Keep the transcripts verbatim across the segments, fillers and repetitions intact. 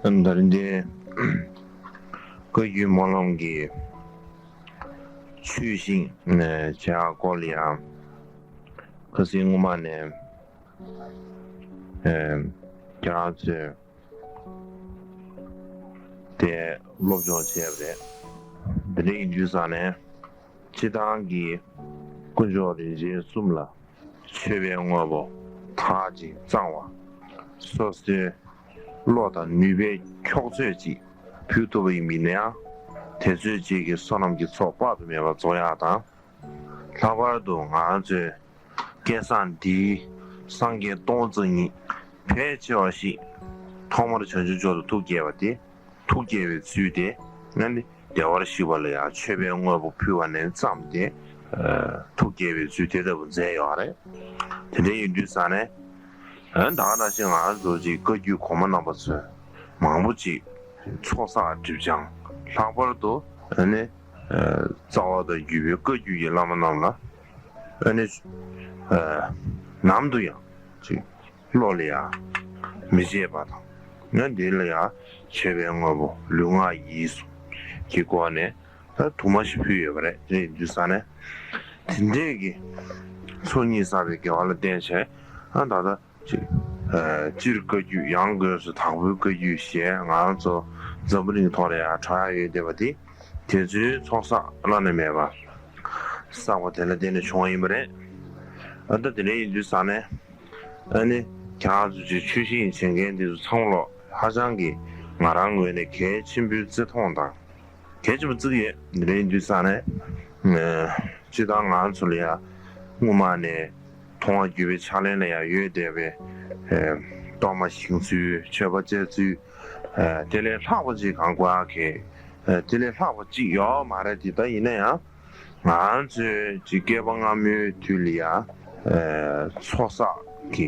ད་རིང་འདི་བཀའ་བརྒྱུད་སྨོན་ལམ་གྱི་ཆོས་བཞིན་བྱ་བ་སྐོར་ལ་ཡང་ཁ་སང་སྔོན་མ་ནས་ཨེ་ཁྱེད་རང་ཚོས་དེ་སློབ་སྦྱོང་བྱས་པ་རེད། འདི་འདྲ་ཡིན་དུས་ཙང་ནས་སྤྱིར་བཏང་གི་དཀོན་མཆོག་རིན་ཆེན་གསུམ་ལ་མཆོད་པའི་དངོས་པོ་དག་ཅིང་གཙང་བ། སོ་སོའི་བློ་དང་ནུས་པས་ཁྱོག་ཚོད་ཅིག་ཕུལ་ཐུབ་པ་ཡིན་པ་ཡིན་ན་ཡང་། དེ་ཚོད་ཅིག་གིས་བསོད་ནམས་ཀྱི་ཚོགས་དཔག་ཏུ་མེད་པ་རྫོགས་ཡག་དང་། ལྷག་པར་དུ་ང་ཚོའི་སྐལ་བཟང་འདིའི་སངས་རྒྱས་སྟོང་རྩ་གཉིས་ཕལ་ཆེ་བ་ཞིག་ཐོག་མར་བྱང་ཆུབ་མཆོག་ཏུ་ཐུགས་བསྐྱེད་པ་དེ། ཐུགས་བསྐྱེད་པའི་ཚུལ་དེ་ཨ་ནི་བདེ་བར་གཤེགས་པ་ལ་ཡང་མཆོད་པའི་དངོས་པོ་ཕུལ་བ་ནས་བརྩམས་ཏེ། ཨ་ཐུགས་བསྐྱེད་པའི་ཚུལ་དེ་ལྟ་བུ་མཛད་ཡོད་རེད། དེ་འདྲ་ཡིན་དུས་ཙང་ནས། ཨ་ད་ག་ནང་བཞིན་ང་རང་ཚོ་ཅིག་བཀའ་བརྒྱུད་གོང་མ་རྣམ་པ་ཚོས་མང་པོ་ཅིག་ཚོགས་བསགས་སྒྲིབ་སྦྱང་། ལྷག་པར་དུ་ཨ་ནི་ཨ་རྩ་བ་དང་བརྒྱུད་པའི་བཀའ་བརྒྱུད་ཀྱི་བླ་མ་རྣམས་ལ་ཨ་ནི་ཨ་ནམ་དུ་ཡང་ཅིག་བློ་ལ་ཡང་མི་བརྗེད་པ་དང་། ང་འདི་ལ་ཡང་མཆོད་པའི་དངོས་པོ་ལུས་ངག་ཡིད་གསུམ་གྱི་སྒོ་ནས་ད་དུ་མ་ཞིག་ཕུལ་ཡོད་པ་རེད། དེ་ཡིན་དུས་ཙང་ནས་དེ་འདྲས་ཀྱི་ཚོགས་གཉིས་བསགས་པའི་དགེ་བ་ལ་བརྟེན་བྱས། ཨ་ད་ལྟ་ཅིག་ཨ་སྤྱིར་བཀའ་བརྒྱུད། ཡང་སྒོས་སུ་དྭགས་པོའི་བཀའ་བརྒྱུད་ཞེས་ང་རང་ཚོ་འཛམ་བུ་གླིང་ཐོག་ལ་ཡང་གྲགས་ཡག་ཡོད་བསྡད་པ་དེ། དེ་ཚོའི་ཚོགས་བསགས་བླ་ན་མེད་པ་བསགས་པ་དེ་ལ་བརྟེན་ནས་བྱུང་བ་ཡིན་པ་རེད། ཨ་ད་དེ་འདྲ་ཡིན་དུས་ཙང་ནས་ཨ་ནི་ཁྱེད་རང་ཚོ་ཅིག་ཆོས་བཞིན་བྱེད་མཁན་དེ་ཚོ་ཚང་མ་ལོག་ཧ་ཅང་གི་ང་རང་ངོས་ནས་གལ་ཆེན་པོའི་བརྩི་མཐོང་དང་། གལ་ཆེན་པོ་བརྩི་གི་ཡོད། འདི་འདྲ་ཡིན་དུས་ཙང་ནས་ཨ་སྤྱིར་བཏང་ང་ཚོ་ལ་ཡང་སྔོན་མ་ནས་མཐོང་བ་བརྒྱུད་པའི་ཕྱག་ལེན་ལ་ཡང་ཡོད་བསྡད་པའི་ཨ་གཏོར་མ་བཞེངས་ཚུལ། མཆོད་པ་བཅའ་ཚུལ། ཨ་དེ་ལས་ལྷག་པ་ཅིག་གང་དགོས་ཨ་ཁེ། ཨ་དེ་ལས་ལྷག་པ་ཅིག་ཡོད་མ་རེད། དེ་ལྟ་ཡིན་ན་ཡང་ང་ཚོའི་ཅིག་བསྐལ་པ་སྔ་མོའི་དུས་ལ་ཡང་ཨ་ཚོགས་བསགས་ཀྱི་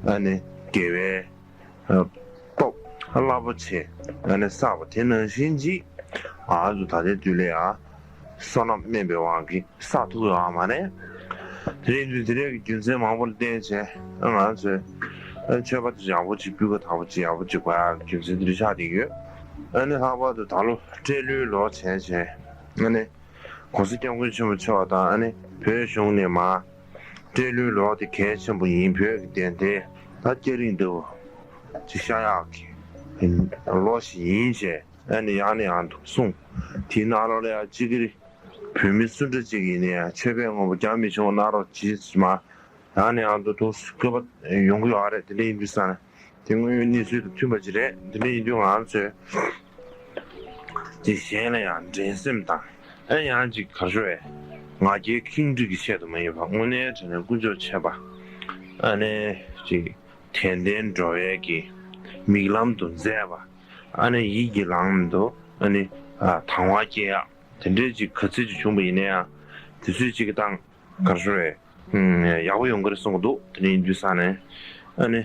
ཨ་ནི་དགེ་བའི་སྟོབས་རླབས་པོ་ཆེ་ཨ་ནི་བསགས་པ་དེ་ནང་བཞིན་ཅིག་ང་ཚོ་ད་ལྟའི་དུས་ལ་ཡང་བསོད་ནམས་དམན་པའི་དབང་གིས་བསགས་ཐུབ་ཡོད་མ་རེད། དེ་རིང་དུས་དེ་འདྲའི་གི་རྒྱུ་མཚན་མང་པོ་ལ་བརྟེན་བྱས་ང་ཚོས་མཆོད་པ་དེ་ཡག་པོ་ཅིག་སྤུས་ཀ་དག་པོ་ཅིག་ཡག་པོ་ཅིག་དགོས་ཡག་རྒྱུ་མཚན་དེ་འདྲ་ཆགས་བསྡད་ཡོད། ཨ་ནི་ལྷག་པར་དུ་ད་ལོ་སྤྲེལ་ལོའི་ལོ་བྱས་བྱས་ཨ་ནི། ༸གོང་ས་༸སྐྱབས་མགོན་ཆེན་པོ་མཆོག་དང་ཨ་ནི་བོད་གཞུང་ནས་མར་སྤྲེལ་ལོའི་ལོ་དེ་གལ་ཆེན་པོ་ཡིན། བོད་ཀྱི་བདེན་མཐའི་ད་སྐྱ་རེངས་ལྟ་བུ་ཅིག་ཤར་ཡག་གི་ལོ་ཞིག་ཡིན་ཞེས་ཨ་ནི་ཡང་ནས་ཡང་དུ་གསུངས། དེའི་ནང་ལོགས་ལ་ཡང་སྤྱི་སྒེར་བོད་མི་སུ་འདྲ་ཅིག་ཡིན་ན་ཡང་མཆོད་པའི་དངོས་པོ་རྒྱ་མི་ཆུང་གནང་རོགས་གྱིས་མ། ཡང་ནས་ཡང་དུ་ཐུགས་སུ་བསྐུལ་བ་ཡོང་གི་ཡོད་རེད། དེ་འདྲ་ཡིན་དུས་ཙང་ནས་དེ་དངོས་ཡོད་གནས་ཚུལ་དང་མཐུན་པ་ཅིག་རེད། དེ་འདྲ་ཡིན་དུས་ང་ཚོས་དེ་གཞན་ལ་ཡང་འགྲན་སེམས་དང་ཨ་ཡང་ཅིག་ག་རེ་ཞུ་དགོས། ང་རྒྱལ་ཁེངས་དྲེགས་ཀྱི་ཆེད་དུ་མ་ཡིན་པར་དངོས་གནས་དྲང་གནས་དཀོན་མཆོག་མཆོད་པ་ཨ་ནི་ཅིག་དད་ལྡན་འགྲོ་བའི་གི་མིག་ལམ་དུ་མཛེས་པ། ཨ་ནི་ཡིད་ཀྱི་ལམ་དུ་ཨ་ནི་ཨ་དང་བ་སྐྱེ་ཡག་དེ་འདྲའི་ཅིག་ག་ཚོད་ཅིག་བྱུང་བ་ཡིན་ན་ཡང་དེ་ཚོད་ཅིག་གི་སྟེང་ག་རེ་ཞུ་དགོས། ཡག་པོ་ཡོང་གི་རེད་གསུང་གི་འདུག་དེ་འདྲ་ཡིན་དུས་ཙང་ནས་ཨ་ནི་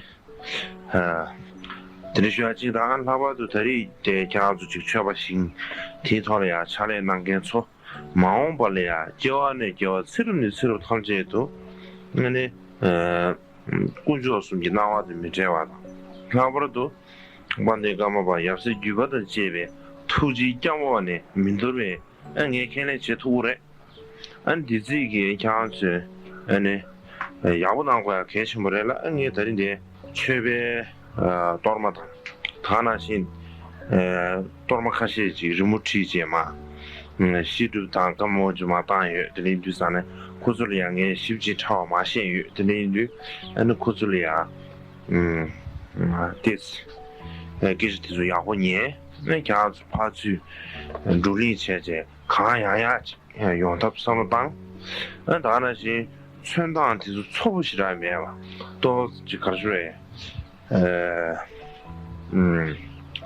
ཨ་དེ་འདྲ་ཞུ་ཡག་གཅིག་དང་། ལྷག་པར་དུ་ད་རེས་དེ་ཁྱེད་རང་ཚོ་ཅིག་མཆོད་པ་བཞེངས་དེའི་ཐོག་ལ་ཡང་ཕྱག་ལས་གནང་མཁན་ཚོ་མ་འོངས་པ་ལ་ཡང་སྐྱེ་བ་ནས་སྐྱེ་བ་ཚེ་རབས་ནས་ཚེ་རབས་ཐམས་ཅད་དུ་ཨ་ནི་ཨ་དཀོན་མཆོག་གསུམ་གྱི་སྣང་བ་དང་མི་འབྲལ་བ་དང་། ལྷག་པར་དུ་དཔལ་ལྡན་ཀརྨ་པ་ཡབ་སྲས་བརྒྱུད་པ་དང་བཅས་པའི་ཐུགས་རྗེའི་སྐྱབས་འོག་ནས་མི་འདོར་བའི་ཨ་ངས་ཁས་ལེན་བྱེད་ཐུབ་ཀྱི་རེད། ཨ་ནི་དེ་རྩིས་ཀྱི་ཁྱེད་རང་ཚོས་ཨ་ནི་ཡག་པོ་གནང་དགོས་ཡག་གལ་ཆེན་པོ་རེད་ལ། ཨ་ངས་ད་རིང་འདི་མཆོད་པའི་ཨ་གཏོར་མ་དང་། ད་ག་ནང་བཞིན་ཨ་གཏོར་མ་ཁ་ཤས་ཅིག་རི་མོ་བྲིས་བྱས་མ་བཤད་སྒྲུབ་དང་བཀའ་མོལ་ཅིག་མ་བཏང་ཡོད། དེ་འདྲ་ཡིན་དུས་ཙང་ནས་ཁོ་ཚོ་ལ་ཡང་ངས་ཞིབ་ཅིང་ཕྲ་བ་མ་བཤད་ཡོད། དེ་འདྲ་ཡིན་དུས་ཨ་ནི་ཁོ་ཚོ་ལ་ཡང་ཨ་ཏེས་སྐད་ཆ་དེ་ཚོ་ཡག་པོ་ཉན་ནས་ཁྱེད་རང་ཚོ་ཕར་ཚུར་བགྲོ་གླེང་བྱས་བྱས་གང་ཡག་ཡག་ཅིག་ཡོང་ཐབས་བསམ་བློ་བཏང་། ཨ་ད་ག་ནང་བཞིན་ཚོན་མདངས་དེ་ཚོ་ཚ་པོ་ཞེ་དྲག་མེད་པ། ཏོག་ཙམ་ཅིག་ག་རེ་ཞུ་དགོས། ཨ་ཨམ་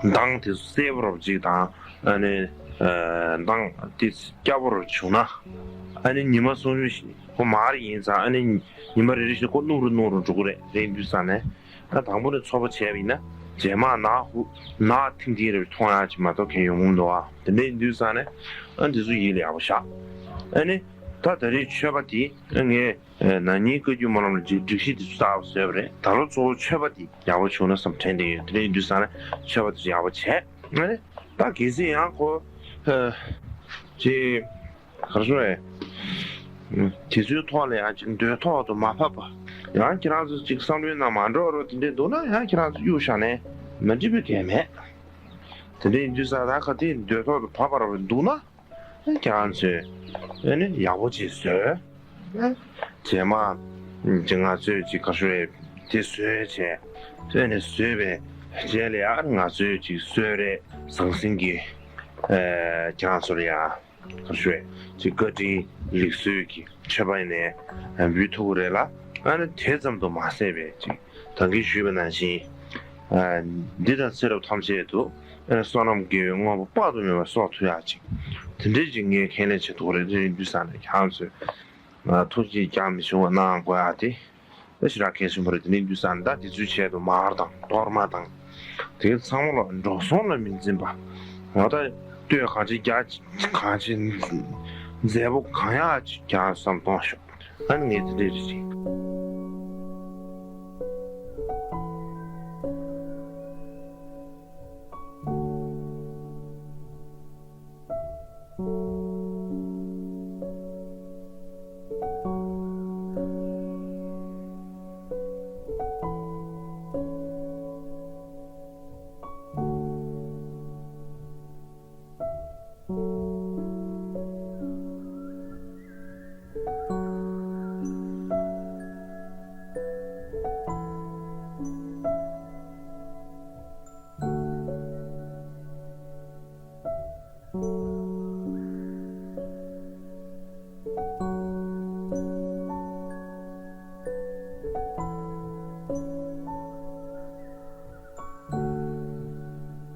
མདངས་དེ་ཚོ་གསལ་པོ་རོབ་ཅིག་དང་། ཨ་ནི་ཨ་མདངས་དེ་སྐྱ་པོ་རོབ་བྱུང་ན། ཨ་ནི་ཉི་མ་སོང་ཤུལ་ཁོ་མར་ཡིན་ཙང་། ཨ་ནི་ཉི་མ་རེ་རེ་བཞིན་ཁོ་སྣུམ་རུ་སྣུམ་རུ་འགྲོ་གི་རེད། རེད་འདུག་ས་ནས། ཨ་དང་པོ་ནས་ཚོགས་པ་བྱས་པ་ཡིན་ན་རྗེས་མ་ནག་ཧུ་ནག་ཐིང་ཐིང་རེ་མཐོང་ཡག་ཅིག་མ་གཏོགས་གང་ཡོང་གི་མི་འདུག་ཨ། དེ་འདྲ་ཡིན་དུས་ཙང་ནས་ཨ་འདི་ཚོ་ཡིད་ལ་ཡག་པོ་བཞག་ཨ་ནི་ ད་ད་རེས་མཆོད་པ་དེ་ངས་ནང་ཉིད་བཀའ་བརྒྱུད་སྨོན་ལམ་གྱི་སྒྲིག་གཞི་དེ་ཚོ་གསར་པ་བཟོས་པ་རེད། ད་ལོ་གཙོ་བོ་མཆོད་པ་དེ་ཡག་པོ་བྱུང་ན་བསམ་དྲན་བསྡད་ཡོད། དེ་འདྲ་ཡིན་དུས་ཙང་ནས་མཆོད་པ་དེ་ཚོ་ཡག་པོ་བྱས། ཨ་ནི་ད་གལ་སྲིད་ཡང་ཁོ་ཅིག་གར་སོང་བས། དེ་ཚོའི་ཐོག་ལ་ཡང་ཅིག་འདོད་ཐོག་ཏུ་མ་ཕབ་པ། ཡང་ཁྱེད་རང་ཚོ་ཅིག་བསམ་བློའི་ནང་མ་འགྲོ་རོགས་དེ་འདྲས་འདུག་ན། ཡང་ཁྱེད་རང་ཚོ་གཡུག་བཞག་ནས་མ་འགྲིག་པའི་གལ་མེད། དེ་འདྲས་ཡིན་དུས་ཙང་ད་ག་དེ་འདོད་ཐོག་ཏུ་ཕབ་པ་ར་བ་འདུག་ན། ཁྱེད་རང་ཚོས་ཨ་ནི་ཡག་པོ་ཅིག་བཟོས། རྗེས་མ་ཅིག་ང་ཚོས་ཅིག་གར་སོང་བས་དེ་བཟོས་བྱས། ཨ་ནི་བཟོས་པའི་རྗེས་ལ་ཡང་ང་ཚོས་ཅིག་གསོལ་རས་ཟང་ཟིང་གི་ཁྱེད་རང་ཚོ་ལ་ཡང་། ག་ཞུ་བས་ཅིག་བཀའ་དྲིན་ལེགས་གསོལ་གྱི་མཆོད་པ་ཡིན་ནའི་འབུལ་ཐུབ་ཀྱི་རེད་ལ། ཨ་ནི་དེ་ཙམ་དུ་མ་ཟད་པའི་ཅིག་ད་གིན་ཞུས་པ་ནང་བཞིན། འདི་དང་ཚེ་རབས་ཐམས་ཅད་དུ་ཨ་ནི་བསོད་ནམས་དགེ་བའི་དངོས་པོ་དཔག་ཏུ་མེད་པ་གསོག་ཐུབ་ཡག་ཅིག་དེ་འདྲའི་ཅིག་ངས་ཁས་ལེན་བྱེད་ཐུབ་ཀྱི་རེད། དེ་ཡིན་དུས་ཙང་ནས་ཁྱེད་རང་ཚོས་ཐུགས་རྗེ་རྒྱག་མི་ཆུང་བ་གནང་དགོས་ཨ་དེ། ད་ཞེ་དྲག་གལ་ཆེན་པོ་རེད། དེ་ནས་དུས་ཙང་ད་དེ་ཚོའི་ཆེད་དུ་མར་དང་གཏོར་མ་དང་། དེ་ཚང་མ་ལ་འགྲོ་སོང་ལ་མི་འཛིན་པ། ང་ད་ལྟོས་གང་ཅི་རྒྱ་གང་ཅི་མཛེས་པོ་གང་ཡག་ཅིག་རྒྱག་བསམ་གཏོང་ཤོག་ཨ་ནི་ངས་དེ་འདྲས་རེད་ཅིག